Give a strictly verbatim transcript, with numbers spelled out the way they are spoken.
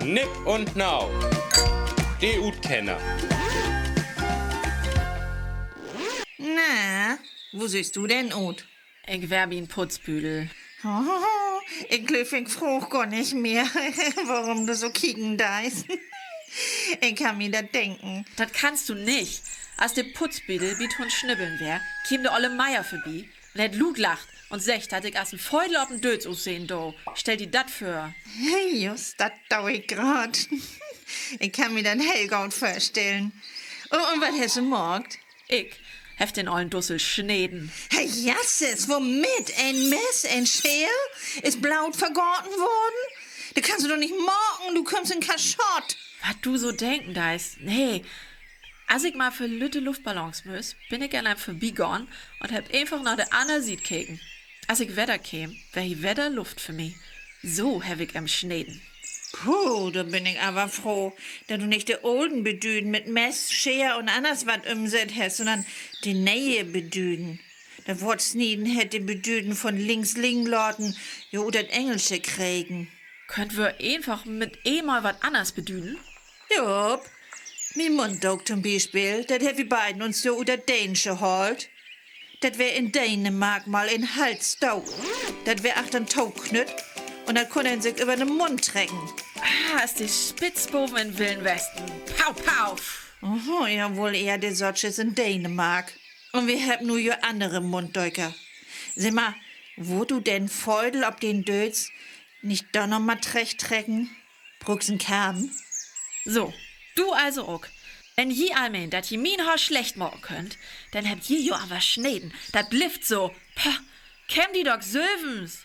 Nipp un Nau, de Utkenner. Na, wo sühst du denn ut? Ik weer bi'n Putzbüdel. Ik glööv, ik fraag gor nich mehr, worüm du so kieken deist. Ik kann mi dat denken. Dat kannst du nich. As de Putzbüdel bi 't Hundsnibbeln weer, keem de olle Meier vörbi un hett luut lacht un seggt, dat ik as en Feudel op en Dööts utsehn do. Stell di dat vör. Just dat do ik graad. Ik kann mi dat heel goot vörstellen. Un, un wat hest du maakt? Ik heff den ollen Dussel sneden. Herr Jasses, womit? En Mess, en Scheer? Is Bloot vergaten worrn? Dat kannst du doch nich maken, du kümmst in Kaschott. Wat du so denken deist. Nee, as ik mal för lütte Luftballons müss, bün ik an em vörbigahn un heff eenfach na de anner Siet keken. As ik wedder keem, weer he wedder Luft för mi. So heff ik em sneden. Puh, dor bün ik aver froh, dat du nich de olen Bedüden mit Mess, Scheer un anners wat ümsett hest, sünnern de ne'e Bedüden. Dat Woort snieden hett de Bedüden von links liggen laten jo ut dat Engelsche kregen. Köönt wi eenfach mit eenmal wat anners bedüden? Joop, mien Munddook to'n Bispeel, dat hebbt wi beiden uns jo ut dat Deensche haalt. Dat weer in Dänemark mal en Halsdook. Dat weer achtern toknütt un dat kunn een sik över den Mund trecken. Ah, as de Spitzboven in Willen Westen. Pau, pau. Aha, ja, woll ehr de Sortjes in Dänemark. Un wi hebbt nu jo annere Munddöker. Segg mal, wullt du den Feudel op den Dööts nich doch noch mal trecht trecken? Bruukst en Kamm? So, du also ok. Wenn ji all meent, dat ji mien Haar slecht maken köönt, denn hebbt ji jo aver sneden. Dat blifft so. Pah, kämm di doch sülvens.